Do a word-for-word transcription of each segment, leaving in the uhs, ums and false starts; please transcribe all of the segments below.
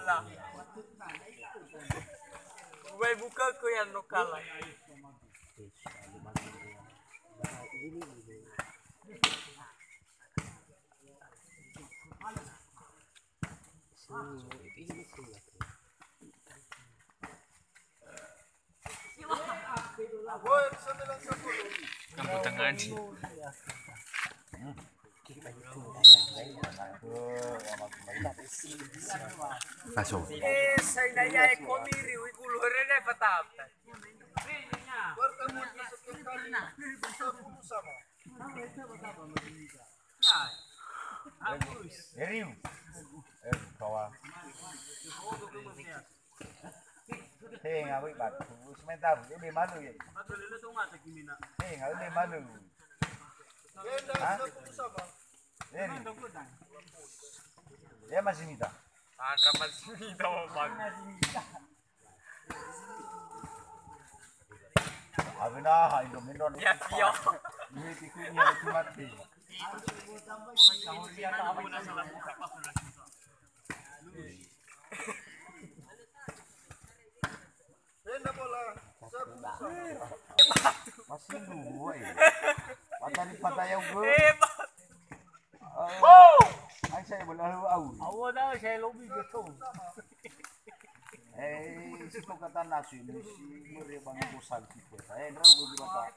Lah. Ubai buka ko ya no kala. Kamu tengah di. Masuk. Eh, saya nanya ekonomi, wigulu, rene, patah. Eriu. Eh, kawa. He, ngawai batu. Sementara, ini malu ya. He, ngawai malu. Ha? Eri. Ya, masih minta. Ada masih minta, Bang. Awena ha indo-mindo. Ya, sio. Ini tikunya cuma ti. Penda bola, sapu sama. Masih dua ya. Matari patayau gue. Hebat. Ai saya bola au. Awo da saya lobi gitu. Eh, si kata nasi, si mere bang bosan kita. Eh, ndrau gue gimana?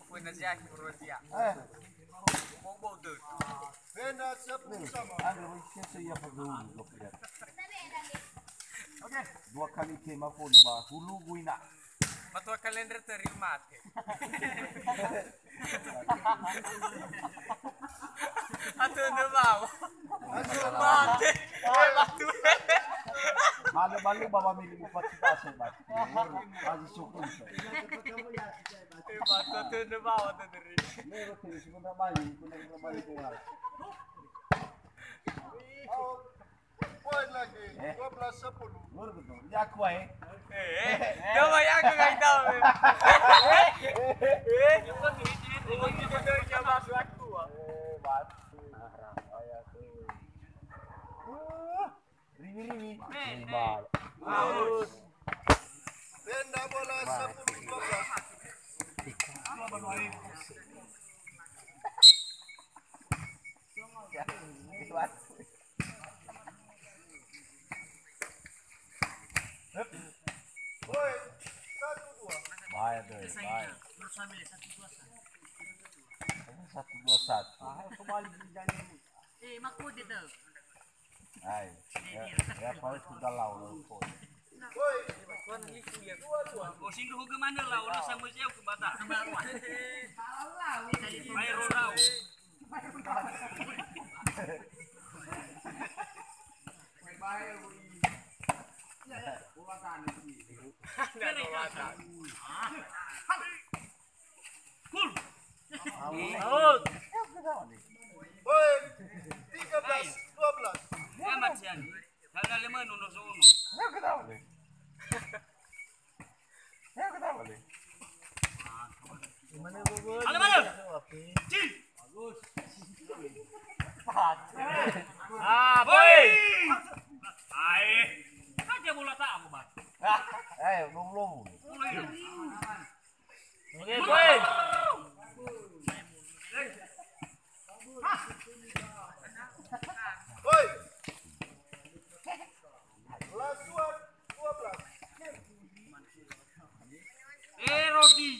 Pokoknya dia, pokoknya dia. Eh. Bau-bau tuh. Penda sepuluh sama. Ada, saya, saya perlu. Oke. Dua kali tema pun, bah, hulu guina. Matua kalender teri mate. Atau nde bawa. Mate. Eh, batu. Malu-malu bawa milik bupati Tasik, Pak. Aziz Syukri. Eh, batu atau nde bawa, atau nde ri. Ini betul, sebentar bayi, benar-benar bayi kuat. Poin lagi, dua belas sepuluh. Lur betul. Ya, aku, eh. Eh, eh. Coba ya, aku nggak tahu, eh. Eh, eh. Eh, batu. Riwi-riwi. Eh, eh. Bagus. Penda bola sepuluh dua belas. Ya, itu, Pak. Woi, satu dua. Baik, tuh, baik. Ini satu dua satu. Eh, makode tuh. Hai. Ya, ya, paling sudah lau, lau, kok. Woi, dua dua. Oh, sindruhu ke mana lau, lau sama siapa ke Batak? Main rodau. Out. Poin tiga belas dua belas. Amat sian. Kalau lima nunus-nunus. Mana, Bobon? Halo, mana? Cil. Bagus. Ah, boy. Hai. Kan dia bola tak aku, Bang. Eh, belum, belum. Bola ini. Oke, boy. Woi. Lasuan dua belas. Eh, Rogi.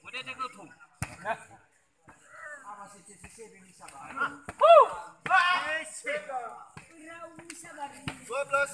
Mode te gotung. Huh. Dua belas.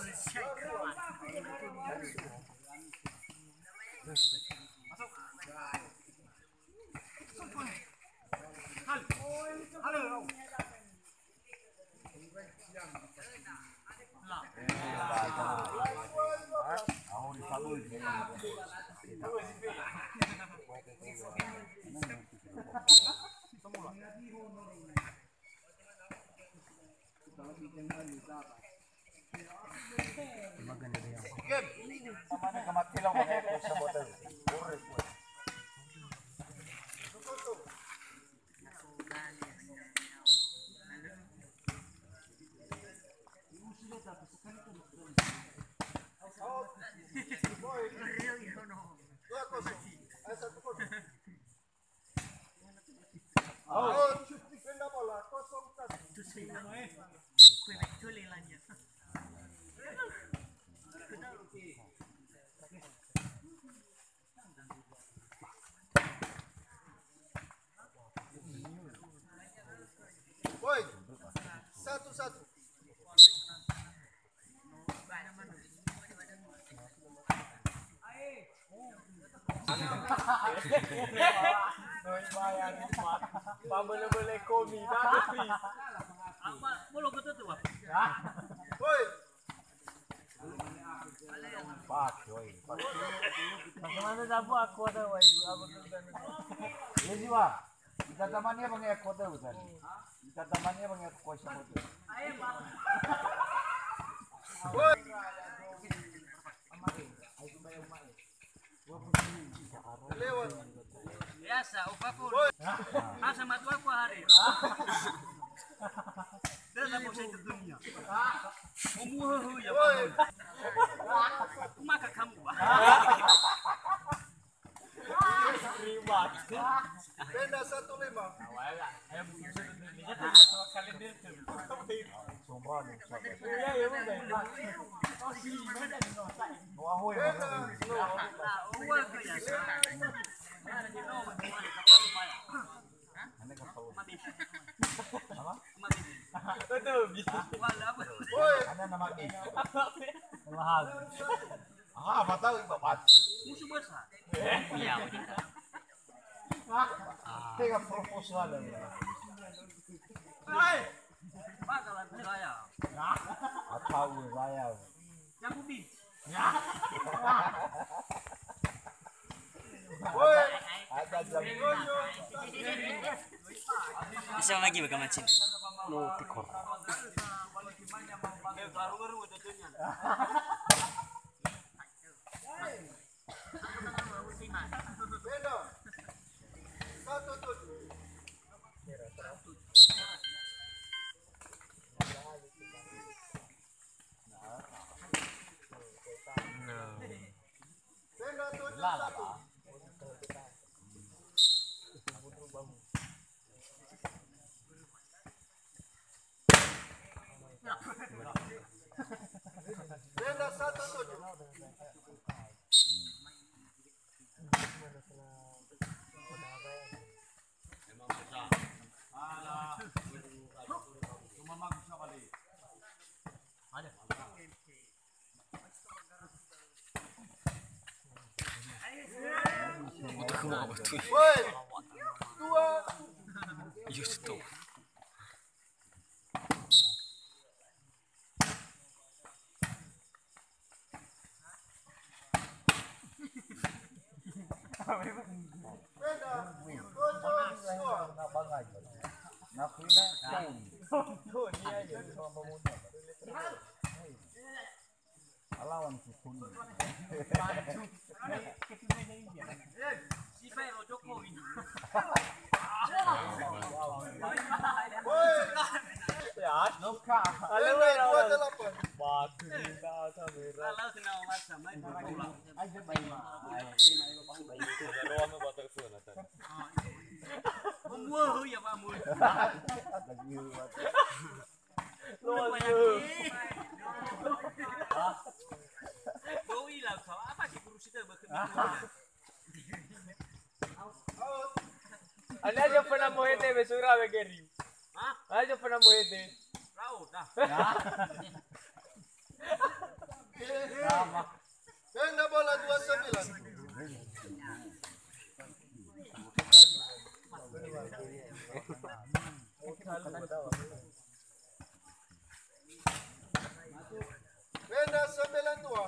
Dua kosong. Eh, satu kosong. Out. Tenda bola, kosong satu. Woi, satu satu. Pabele-bele komi, bagus, Pri. Apa, bolo betul tu, Pak? Woi. Pak, woi. Bagaimana dapat aku ada, woi? Apa tu? Ya, jiwa. Itatamania bange aku ada, bukan? Itatamania bange aku kuasa, bukan? Woi. Biasa, upakul. Asa matuaku hari. Dia tak mau saya ke dunia. Mau muhu ya, Pak. Maka kamu, Pak. Tenda satu lima. Betul. Ada nama bis. Mahal. Ah, apa tahu, Pak? Musuh besar. Iya, begitu. Tega proposal. Hai. Bakalan saya. Atau saya. Yang putih. Woi. Ada jam. Bisa lagi bagaimana, Cin? No, tikor. Beda. Satu tujuh. Beda tujuh satu. Beda satu tujuh. Woi, dua. Just tuh. Alawan sukun. Ane aja pernah mohede be sura be Geri. Hah? Aja pernah mohede. Rau dah. Tenda bola dua sembilan. Tenda sembilan dua.